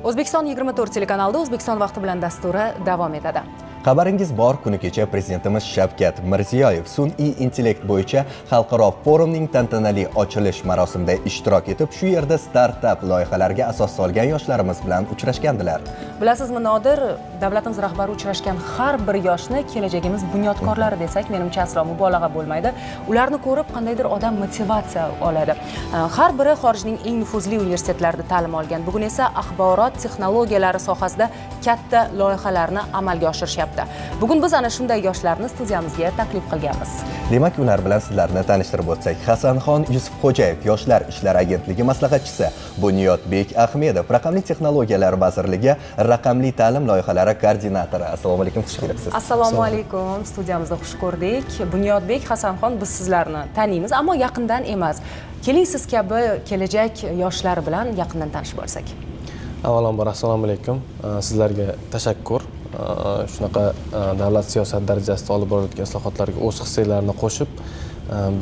O'zbekiston 24 telekanalida "O'zbekiston vaqti bilan" dasturi davom etadi. Xabaringiz bor, kuni kecha Prezidentimiz Shavkat Mirziyoyev sun'iy intellekt bo'yicha xalqaro forumning tantanali ochilish marosimida ishtirok etib, shu yerda startap loyihalariga asos solgan yoshlarimiz bilan uchrashgandilar. Bilasizmi, Nodir, davlatimiz rahbari uchrashgan har bir yoshni kelajagimiz bunyodkorlari desak, menimcha, aslo mubolag'a bo'lmaydi. Ularni ko'rib qandaydir odam motivatsiya oladi. Har biri xorijning eng nufuzli universitetlarida ta'lim olgan. Bugun esa axborot texnologiyalari sohasida katta loyihalarni amalga oshirishyapti. Bugun biz ana shunday yoshlarni studiyamizga taklif qilganmiz. Demak, ular bilan sizlarni tanishtirib o'tsak: Hasanxon Yusufxo'jayev, Yoshlar ishlari agentligi maslahatchisi, Bunyodbek Ahmedov, Raqamli texnologiyalar vazirligi raqamli ta'lim loyihalari koordinatori. Assalomu alaykum, xush kelibsiz. Assalomu alaykum, studiyamizda xush ko'rdik. Bunyodbek, Hasanxon, biz sizlarni taniymiz, ammo yaqindan emas. Keling, siz kabi kelajak yoshlari bilan yaqindan tanishib olsak. Avvalambor, assalomu alaykum. Sizlarga tashakkur. Shunaqa davlat siyosati darajasida olib borilayotgan islohotlarga o'z hissalarini qo'shib,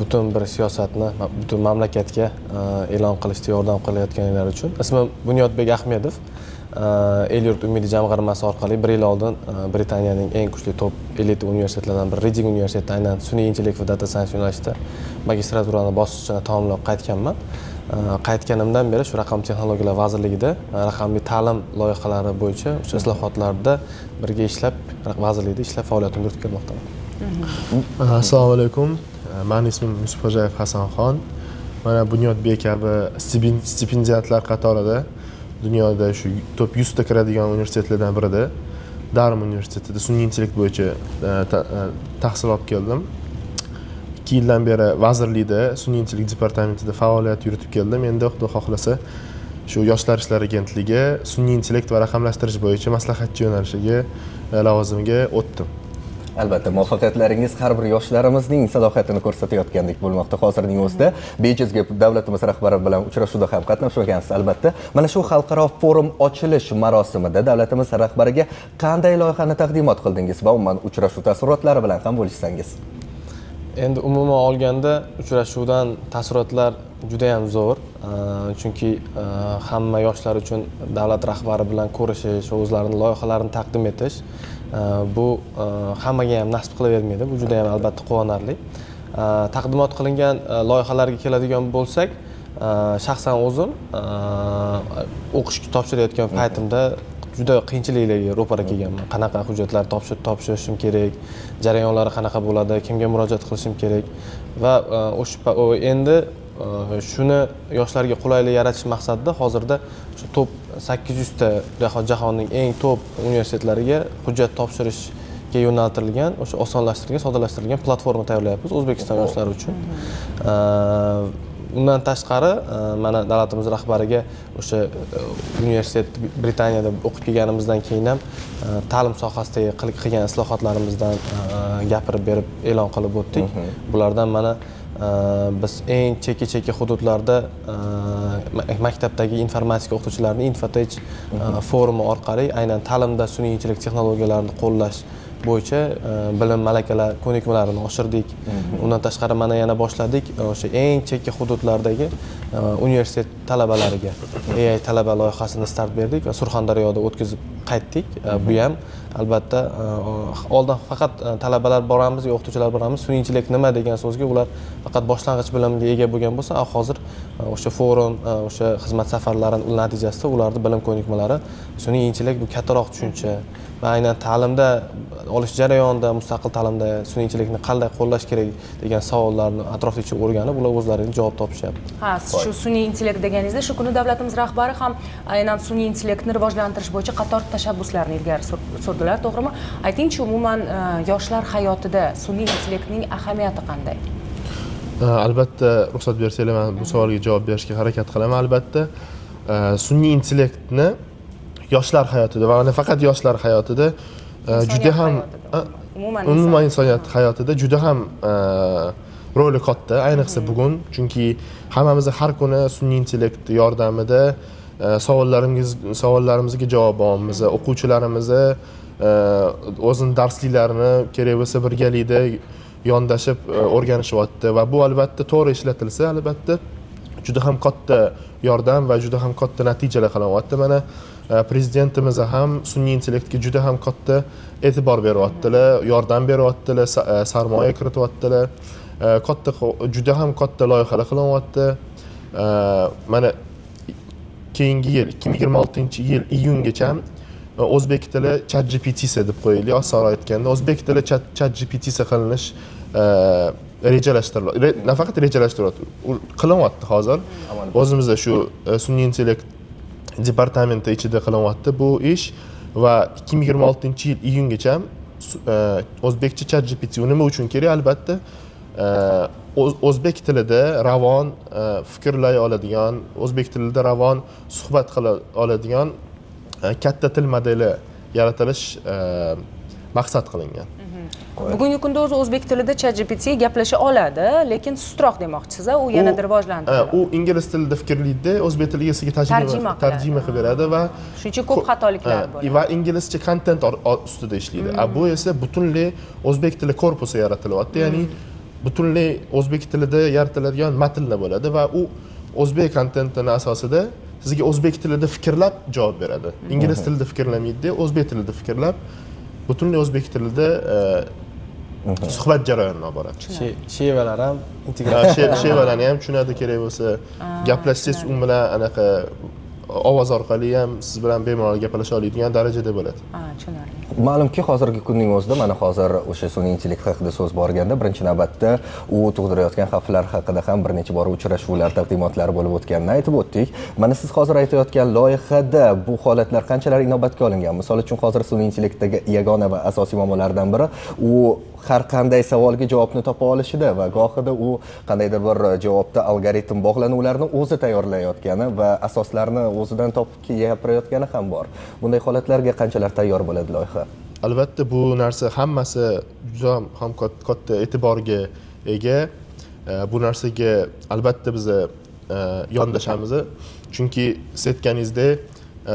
butun bir siyosatni butun mamlakatga e'lon qilishda yordam qilayotganinglar uchun. Ismim Bunyodbek Ahmedov. El yurt umidi jamg'armasi orqali bir yil oldin Britaniyaning eng kuchli top elita universitetlaridan biri, Reding universitetida aynan sun'iy intellekt va data science yo'nalishida magistraturani bosqichini tamomlab qaytganman. Qaytganimdan beri shu Raqamli texnologiyalar vazirligida raqamli ta'lim loyihalari bo'yicha o'sha islohotlarda birga ishlab, vazirlikda ishlab, faoliyatimni yuritib kelmoqdaman. Assalomu alaykum. Mani ismim Yusufxo'jayev Hasanxon. Mana Bunyodbek kabi stipendiatlar qatorida dunyoda shu top 100 ta kiradigan universitetlardan birida, Darum universitetida sun'iy intellekt bo'yicha tahsil olib keldim. 2 yildan beri vazirlikda sun'iy intellekt departamentida faoliyat yuritib keldim. Endi, Xudo xohlasa, shu Yoshlar ishlari agentligi sun'iy intellekt va raqamlashtirish bo'yicha maslahatchi yo'nalishiga, lavozimiga o'tdim. Albatta, muvaffaqiyatlaringiz har bir yoshlarimizning salohiyatini ko'rsatayotgandek bo'lmoqda hozirning o'zida. Bejizga davlatimiz rahbari bilan uchrashuvda ham qatnashgansiz, albatta. Mana shu xalqaro forum ochilish marosimida davlatimiz rahbariga qanday loyihani taqdimot qildingiz va umuman uchrashuv taassurotlari bilan ham bo'lishsangiz. Endi umuman olganda uchrashuvdan taassurotlar juda yam zo'r, chunki hamma yoshlar uchun davlat rahbari bilan ko'rishish va o'zlarini loyihalarini taqdim etish, bu hammaga ham nasib qilavermaydi. Bu juda yam, albatta, quvonarli. Taqdimot qilingan loyihalarga keladigan bo'lsak, shaxsan o'zim o'qishga topshirayotgan paytimda juda qiyinchiliklarga ro'para kelganman: qanaqa hujjatlar topshirishim kerak, jarayonlari qanaqa bo'ladi, kimga murojaat qilishim kerak va o'sha endi shuni yoshlarga qulaylik yaratish maqsadida hozirda shu top 800 ta jahonning eng top universitetlariga hujjat topshirishga yo'naltirilgan, o'sha osonlashtirilgan, soddalashtirilgan platforma tayyorlayapmiz O'zbekiston yoshlari uchun. Undan tashqari, mana davlatimiz rahbariga o'sha universitet, Britaniyada o'qib kelganimizdan keyin ham ta'lim sohasidagi qilgan islohotlarimizdan gapirib berib, e'lon qilib o'tdik. Bulardan mana biz eng chekka chekka hududlarda maktabdagi informatika o'qituvchilarini Infotech forumi orqali aynan ta'limda sun'iy intellekt texnologiyalarini qo'llash bo'yicha bilim, malakalar, ko'nikmalarini oshirdik. Undan tashqari, mana yana boshladik, o'sha eng chekka hududlardagi universitet talabalariga AI talaba loyihasini start berdik va Surxondaryoda o'tkazib qaytdik. Bu ham albatta, oldin faqat talabalar boramiz yo o'qituvchilar boramiz, sun'iy intellekt nima degan so'zga ular faqat boshlang'ich bilimga ega bo'lgan bo'lsa, hozir o'sha forum, o'sha xizmat safarlari natijasida ularni bilim ko'nikmalari, sun'iy intellekt bu kattaroq tushuncha va aynan ta'limda olish jarayonida, mustaqil ta'limda sun'iy intellektni qanday qo'llash kerak degan savollarni atroflicha o'rganib, ular o'zlariga javob topishyapti. Ha, shu sun'iy intellekt deganingizda, shu kuni davlatimiz rahbari ham aynan sun'iy intellektni rivojlantirish bo'yicha qator tashabbuslarni ilgari surdilar, to'g'rimi? Aytingchi, umuman yoshlar hayotida sun'iy intellektning ahamiyati qanday? Albatta, ruxsat bersanglar, man bu savolga javob berishga harakat qilaman. Albatta, sun'iy intellektni yoshlar hayotida va nafaqat yoshlar hayotida, juda Insoniyat ham hayotida, umuman. Umuman insoniyat hayotida juda ham roli katta, ayniqsa bugun, chunki hammamiz har kuni sun'iy intellekt yordamida savollarimizga javob olamiz, o'quvchilarimiz o'zini darsliklarini kerak bo'lsa birgalikda yondashib o'rganishyapti va bu, albatta, to'g'ri ishlatilsa, albatta, juda ham katta yordam va juda ham katta natijalar qilyapti. Mana Prezidentimiz ham sun'iy intellektga juda ham katta e'tibor beryaptilar, yordam beryaptilar, sarmoya kirityaptilar. Katta, juda ham katta loyihalar qilinyapti. Mana keyingi yil, 2026 yil iyungacha o'zbek tili Chat GPTsi deb qo'yildi. Osonroq aytganda, o'zbek tili Chat GPTsi qilinish rejalashtirilyapti. Nafaqat rejalashtirilyapti, u qilinyapti hozir. O'zimizda shu sun'iy intellekt departamenti ichida qilinyapti bu ish va 2026 yil iyungacha o'zbekcha Chat GPT. U nima uchun kerak? Albatta, o'zbek tilida ravon fikrlay oladigan, o'zbek tilida ravon suhbat qila oladigan katta til modeli yaratilish maqsad qilingan. Bugungi kunda o'zi o'zbek tilida ChatGPT gaplasha oladi, lekin sustroq demoqchisiz, a? U yanada rivojlantiriladi. U ingliz tilida fikrlaydi, o'zbek tiliga sizga tarjima Tarjima qiladi. Tarjima qilib beradi va Shuning uchun ko'p xatoliklar bo'ladi. Va inglizcha kontent ustida ishlaydi. A bu esa butunlay o'zbek tili korpusi yaratilyapti, ya'ni butunlay o'zbek tilida yaratiladigan matnlar bo'ladi va u o'zbek kontentini asosida sizga o'zbek tilida fikrlab javob beradi. Ingliz tilida fikrlamaydi, o'zbek tilida fikrlab, butunlay o'zbek tilida suhbat jarayonini olib boradi. Shevalar ham integratsiya. Shevalarni ham tushunadi, kerak bo'lsa gaplashsangiz u bilan anaqa ovoz orqali ham siz bilan bemalol gaplasha oladigan darajada bo'ladi. Ha, tushunarli. Ma'lumki, hozirgi kunning o'zida, mana hozir o'sha sun'iy intellekt haqida so'z borganda, birinchi navbatda u tug'dirayotgan xavflar haqida ham bir necha bor uchrashuvlar, taqdimotlar bo'lib o'tganini aytib o'tdik. Mana siz hozir aytayotgan loyihada bu holatlar qanchalar inobatga olingan? Misol uchun, hozir sun'iy intellektdagi yagona va asosiy muammolardan biri u har qanday savolga javobni topa olishida va gohida u qandaydir bir javobda algoritm bog'lanuvlarni o'zi tayyorlayotgani va asoslarni o'zidan topib gapirayotgani ham bor. Bunday holatlarga qanchalar tayyor bo'ladi loyiha? Albatta, bu narsa hammasi juda ham katta e'tiborga ega. Bu narsaga albatta biz yondashamiz, chunki siz aytganingizdek,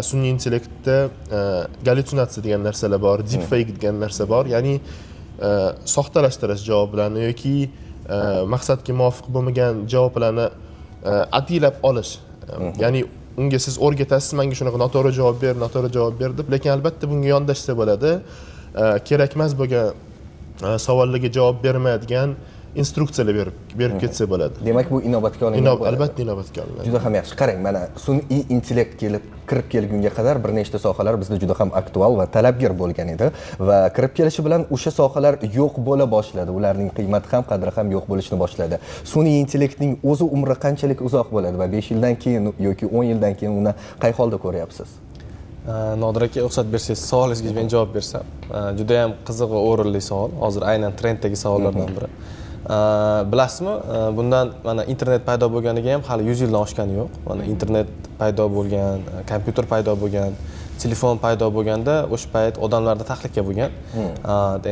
sun'iy intellektda gallyutsinatsiya degan narsalar bor, deep fake degan narsa bor, ya'ni soxtalashtirish javoblarni yoki maqsadga muvofiq bo'lmagan javoblarni ataylab olish. Ya'ni unga siz o'rgatasiz, manga shunaqa noto'g'ri javob ber, noto'g'ri javob ber deb, lekin albatta bunga yondashsa bo'ladi. Kerakmas bo'lgan savollarga javob bermaydigan instruksiyalar berib ketsa bo'ladi. Demak, bu inobatga olingan bo'ladi. Albatta, inobatga olinadi. Juda ham yaxshi. Qarang, mana sun'iy intellekt kelib kirib kelgunga qadar bir nechta sohalar bizda juda ham aktual va talabgir bo'lgan edi va kirib kelishi bilan o'sha sohalar yo'q bo'la boshladi. Ularning qiymati ham, qadri ham yo'q bo'lishni boshladi. Sun'iy intellektning o'zi umri qanchalik uzoq bo'ladi va 5 yildan keyin yoki 10 yildan keyin uni qay holda ko'ryapsiz? Nodir aka, ruxsat bersangiz, savolingizga men javob bersam. Judayam qiziq va o'rinli savol. Hozir aynan trenddagi savollardan biri. Bilasizmi, bundan mana internet paydo bo'lganiga ham hali 100 yildan oshgani yo'q. Mana internet paydo bo'lgan, kompyuter paydo bo'lgan, telefon paydo bo'lganda o'sha payt odamlarda tahlika bo'lgan.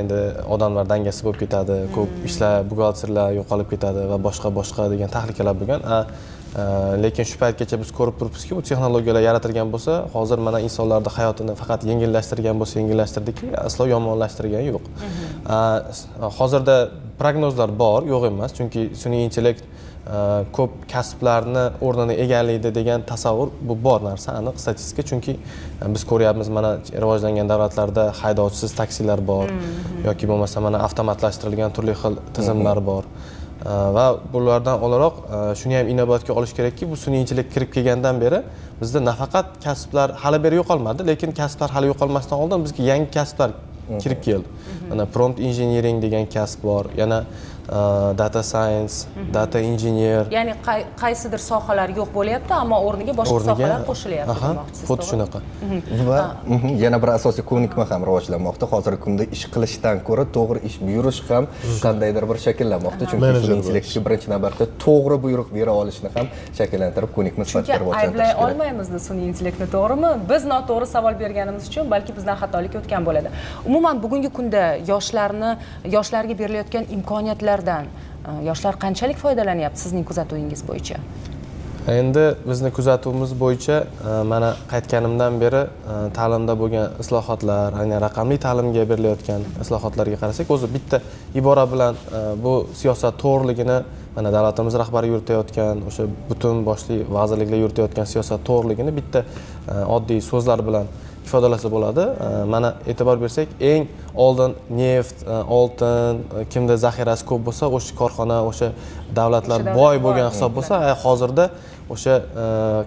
Endi odamlar dangasa bo'lib ketadi, ko'p ishlar, buxgalterlar yo'qolib ketadi va boshqa boshqa degan tahlikalar bo'lgan. Lekin shu paytgacha biz ko'rib turibmizki, bu texnologiyalar yaratilgan bo'lsa, hozir mana insonlarni hayotini faqat yengillashtirgan bo'lsa yengillashtirdiki, aslo yomonlashtirgani yo'q. Hozirda prognozlar bor, yo'q emas, chunki sun'iy intellekt ko'p kasblarni o'rnini egallaydi degan tasavvur, bu bor narsa, aniq statistika, chunki biz ko'ryapmiz, mana rivojlangan davlatlarda haydovchisiz taksilar bor yoki bo'lmasa mana avtomatlashtirilgan turli xil tizimlar bor. Va bulardan o'laroq shuni ham inobatga olish kerakki, bu sun'iy intellekt kirib kelgandan beri bizda nafaqat kasblar hali beri yo'qolmadi, lekin kasblar hali yo'qolmasdan oldin bizga yangi kasblar kirib keldi. Mana prompt engineering degan kasb bor, yana data science, data engineer. Ya'ni qaysidir sohalar yo'q bo'lyapti, ammo o'rniga boshqa sohalar qo'shilyapti demoqchisiz, xuddi to'g'rimi? shunaqa. Va yana bir asosiy ko'nikma ham rivojlanmoqda. Hozirgi kunda ish qilishdan ko'ra to'g'ri ish buyurish ham qandaydir bir shakllanmoqda, chunki Menejer sun'iy bo'lish. Intellektga birinchi navbatda to'g'ri buyruq bera olishni ham shakllantirib, ko'nikma Chunki sifatida ayblay rivojlantirish kerak. olmaymiz sun'iy intellektni, to'g'rimi? Biz noto'g'ri savol berganimiz uchun balki bizdan xatolik o'tgan bo'ladi. Umuman, bugungi kunda yoshlarga berilayotgan imkoniyatlardan yoshlar qanchalik foydalanyapti sizning kuzatuvingiz bo'yicha? Endi bizni kuzatuvimiz bo'yicha, mana qaytganimdan beri ta'limda bo'lgan islohotlar, aynan raqamli ta'limga berilayotgan islohotlarga qarasak, o'zi bitta ibora bilan bu siyosat to'g'riligini Mana davlatimiz rahbari yuritayotgan, o'sha butun boshli vazirliklar yuritayotgan siyosat to'g'riligini bitta oddiy so'zlar bilan ifodalasa bo'ladi. Mana e'tibor bersak, eng oldin neft, oltin, kimda zaxirasi ko'p bo'lsa, o'sha korxona, o'sha davlatlar O'sha davlat boy boy bo'lgan hisob bo'lsa, hozirda o'sha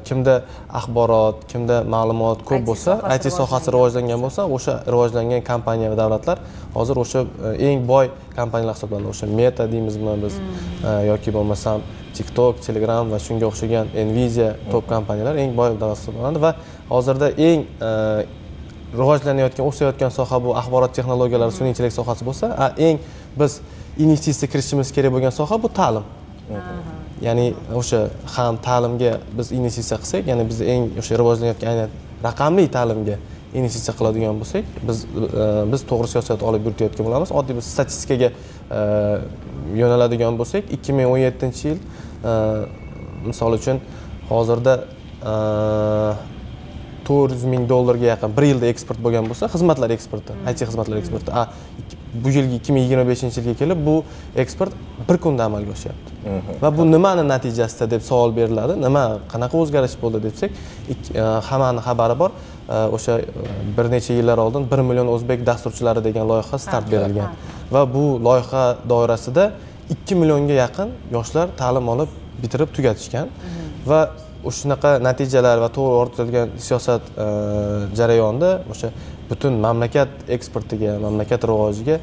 kimda axborot, kimda ma'lumot ko'p IT bo'lsa, sohasi IT sohasi rivojlangan rivojlangan bo'lsa, o'sha rivojlangan kompaniya va davlatlar hozir o'sha eng boy kompaniyalar hisoblanadi. O'sha Meta deymizmi biz, yoki bo'lmasam TikTok, Telegram va shunga o'xshagan Nvidia top kompaniyalar eng boy davlat hisoblanadi va hozirda eng rivojlanayotgan, o'sayotgan soha bu axborot texnologiyalari, sun'iy intellekt sohasi bo'lsa, eng biz investitsiya kiritishimiz kerak bo'lgan soha bu ta'lim. Ya'ni o'sha ham ta'limga biz investitsiya qilsak, ya'ni biz eng o'sha rivojlanayotgan aynan raqamli ta'limga investitsiya qiladigan bo'lsak, biz to'g'ri siyosat olib yuritayotgan bo'lamiz. Oddiy biz statistikaga yo'naladigan bo'lsak, 2017 yil, misol uchun, hozirda 400 ming dollarga yaqin bir yilda eksport bo'lgan bo'lsa, xizmatlar eksporti, IT xizmatlar eksporti, bu yilgi 2025 yilga kelib bu eksport bir kunda amalga oshyapti. Va bu nimani natijasida deb savol beriladi, nima, qanaqa o'zgarish bo'ldi desak, hammani xabari bor, o'sha bir necha yillar oldin 1 million o'zbek dasturchilari degan loyiha start berilgan va bu loyiha doirasida 2 millionga yaqin yoshlar ta'lim olib, bitirib, tugatishgan. Va shunaqa natijalar va to'g'ri yuritilgan siyosat jarayonida o'sha butun mamlakat eksportiga, mamlakat rivojiga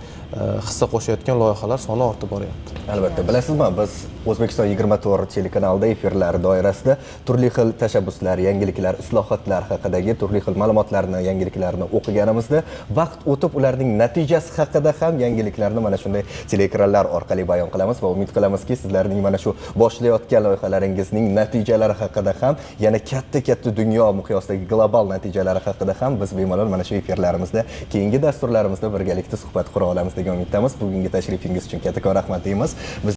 hissa qo'shayotgan loyihalar soni ortib boryapti. Albatta, bilasizmi, biz O'zbekiston 24 telekanalida efirlar doirasida turli xil tashabbuslar, yangiliklar, islohotlar haqidagi turli xil ma'lumotlarni, yangiliklarni o'qiganimizda, vaqt o'tib ularning natijasi haqida ham yangiliklarni mana shunday teleekranlar orqali bayon qilamiz va umid qilamizki, sizlarning mana shu boshlayotgan loyihalaringizning natijalari haqida ham, yana katta katta dunyo miqyosidagi global natijalari haqida ham biz bemalol mana shu efirlarimizda, keyingi dasturlarimizda birgalikda suhbat qura olamiz degan umiddamiz. Bugungi tashrifingiz uchun kattakon rahmat deymiz. Biz